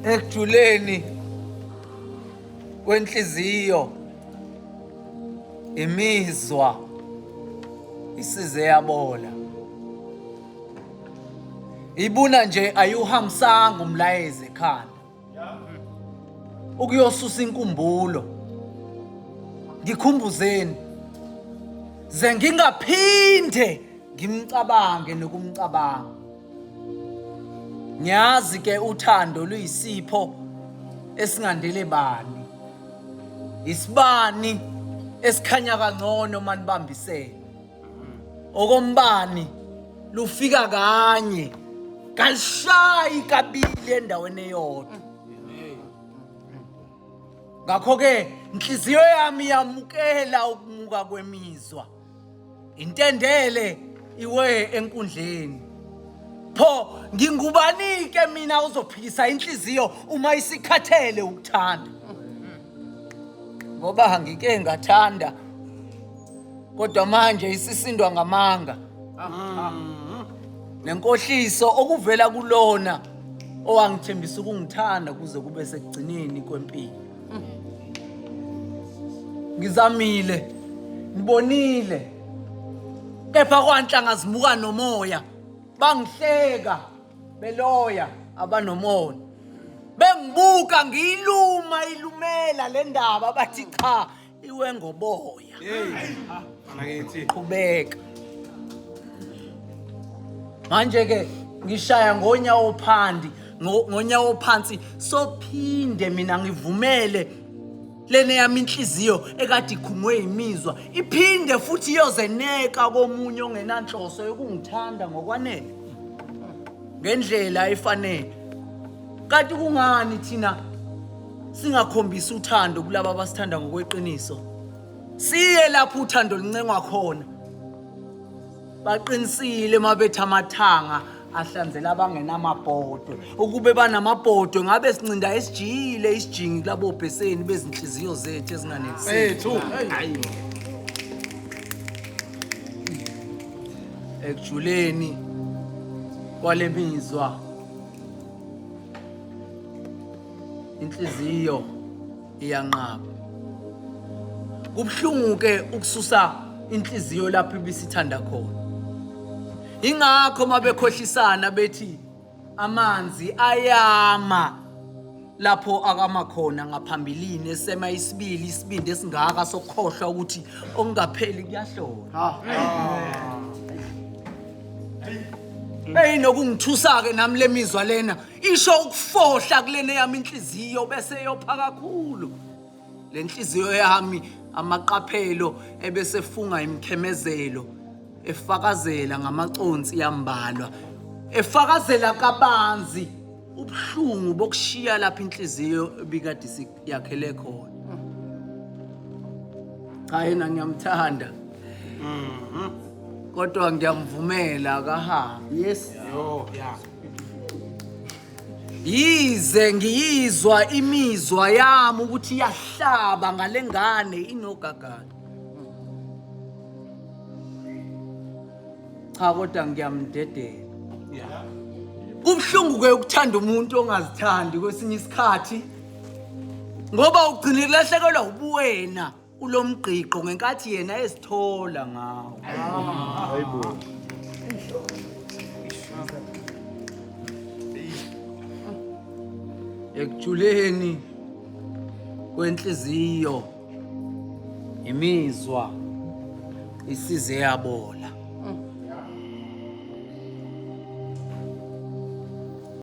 Ekujuleni kwenhliziyo imizwa isize yabola. Ibuna nje ayuhambisanga umlayezo ekhanda. Ukuyosusa inkumbulo. Ngikhumbuzeni. Ze ngingaphinde ngimcabange nokumcabanga. Ngiyazi ke uthando luyisipho esingandele bani. Isibani esikhanya kangcono manibambisene. Okombani lufika kanye kalishayi kabili endaweni eyodwa. Ngakho ke inhliziyo yami yamukela ukumuka kwemizwa. Intendele iwe enkundleni. Pho ngingubani ke mina uzophikisa inhliziyo uma isikhathele ukuthanda? Ngoba ngike ngathanda kodwa manje isisindwa ngamanga. Nenkohliso okuvela kulona owangithembisa ukungithanda kuze kube sekugcineni kwempilo. Ngizamile, ngibonile. Kepha kwanhlanga zimuka nomoya. Bangihleka beloya abanomona. Bengibuka ngiyiluma ilumela le ndaba bathi cha iwe ngoboya. Qhubeka. Manje ke ngishaya ngonyawo phandi ngonyawo phansi sophinde mina ngivumele lena yami inhliziyo ekade ikhungwe imizwa iphinde futhi iyozeneka komunye ongenanhloso yokungithanda ngokwanele ngendlela efanele. Kanti kungani thina singakhombisi uthando kulaba abasithanda ngokweqiniso? Siye lapho uthando luncengwa khona. Baqinisile mabethi amathanga ahlanzela abangenamabhodwe. Ukube banamabhodwe ngabe sincinda esijiyile isijingi kulabo bheseni bezinhliziyo zethu ezinganeliseki. Ekujuleni kwale mizwa inhliziyo iyanqaba. Kubuhlungu ke ukususa inhliziyo lapho ibisithanda khona. Ingakho mabekhohlisana bethi amanzi ayama lapho akama khona ngaphambilini esema isibili isibindi esingaka sokukhohlwa ukuthi okungapheli kuyahlola. Hey nokungithusa ke nami lemizwa lena isho ukufohla kulena yami inhliziyo bese yopha kakhulu. Le nhliziyo yami amaqaphelo ebesefunga imikhemezelo efakazela ngamaconsi yambalwa efakazela kabanzi ubuhlungu bokushiya lapha inhliziyo ebikade yakhele khona. Cha yena ngiyamthanda. Kodwa ngiyamvumela akahambe. Yes. Yo, yeah. Yize ngiyizwa imizwa yami ukuthi iyahlaba ngale ngane inogagana. Cha kodwa ngiyamdedela. Yeah. Kubuhlungu ke ukuthanda umuntu ongazithandi kwesinye isikhathi ngoba ugcine kulahlekelwa ubuwena kulomgqiqo ngenkathi yena ezithola ngawo. Hayibo. Ekujuleni kwenhliziyo imizwa isize yabola.